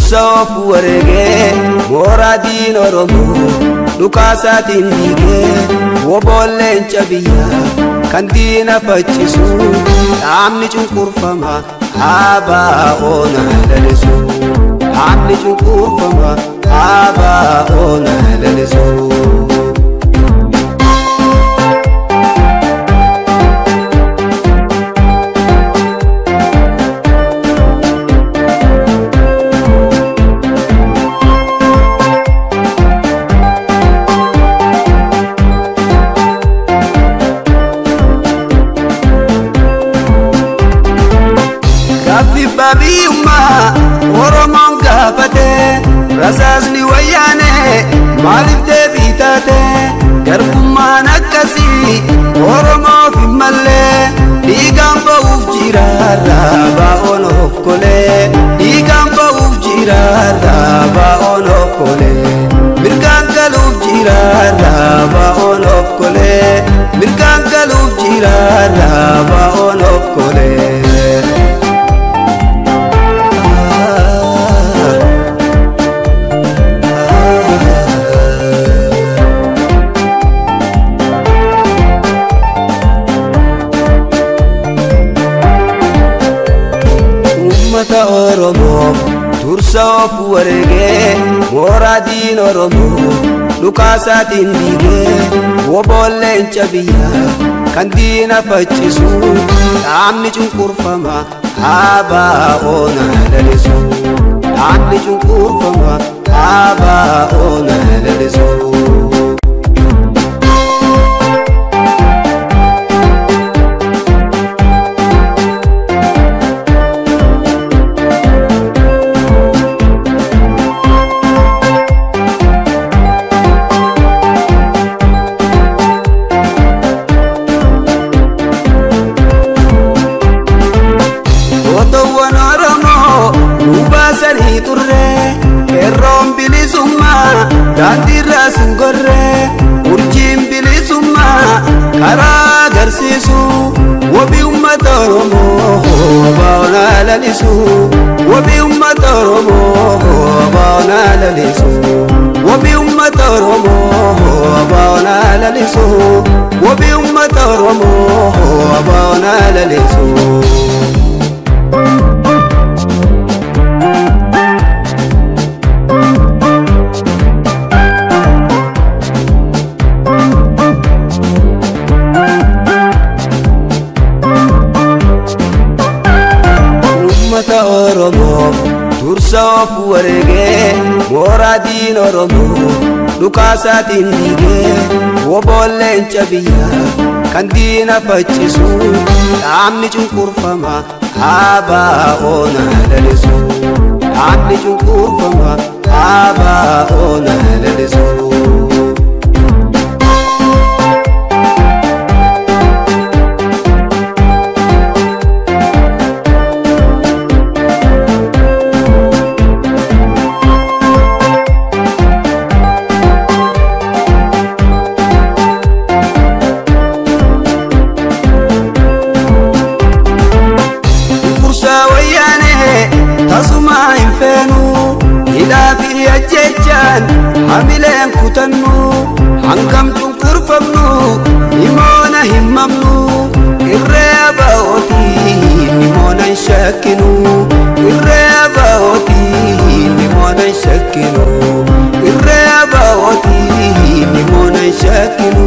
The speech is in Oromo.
Dursa of wareegee mooraa diin Oromoo dhukaasaatiin diigee woboon leenca biyyaa kan diina faccisu dhaabni cunqurfama ABO'n lalisu dhaabni cunqurfama ABO'n lalisu. Babiyyummaa Oromoon gaafate rasaasni wayyaane maaliif deebii taate garbummaan akkasii Oromoof hin mallee dhiigaan ba'uuf jiraarra baa'oon of kolee dhiigaan ba'uuf jiraarra baa'oon of kolee mirgaan galuuf jiraarra baa'oon of kolee mirgaan galuuf jiraarra baa'oon of kolee. Uummata Oromoo dursa of wareegee mooraa diin Oromoo dhukaasaatiin diigee woboon leenca biyyaa kan diina faccisu dhaabni cunqurfama ABO'n lalisu dhaabni cunqurfama ABO'n lalisu. Gootowwan Oromoo nu baasanii turre qeerroon bilisummaa daandiirraas hin gorre urjiin bilisummaa karaa agarsiisu wabii uummata Oromoo ABO'n lalisu wabii uummata Oromoo ABO'n lalisu wabii uummata Oromoo ABO'n lalisu wabii uummata Oromoo ABO'n lalisu. Uummata Oromoo dursa of wareegee mooraa diin Oromoo dhukaasaatiin diigee woboon leenca biyyaa kan diina faccisu dhaabni cunqurfama ABO'n lalisu dhaabni cunqurfama ABO'n lalisu. Tasuma hin feenu hidhaa fi ajjechaan hamileen kutannu hangam cunqurfamnu himoona hin mamnu irree ABO'tiin himoona hin shakkinu irree ABO'tiin himoona hin shakkinu irree ABO'tiin himoona hin shakkinu.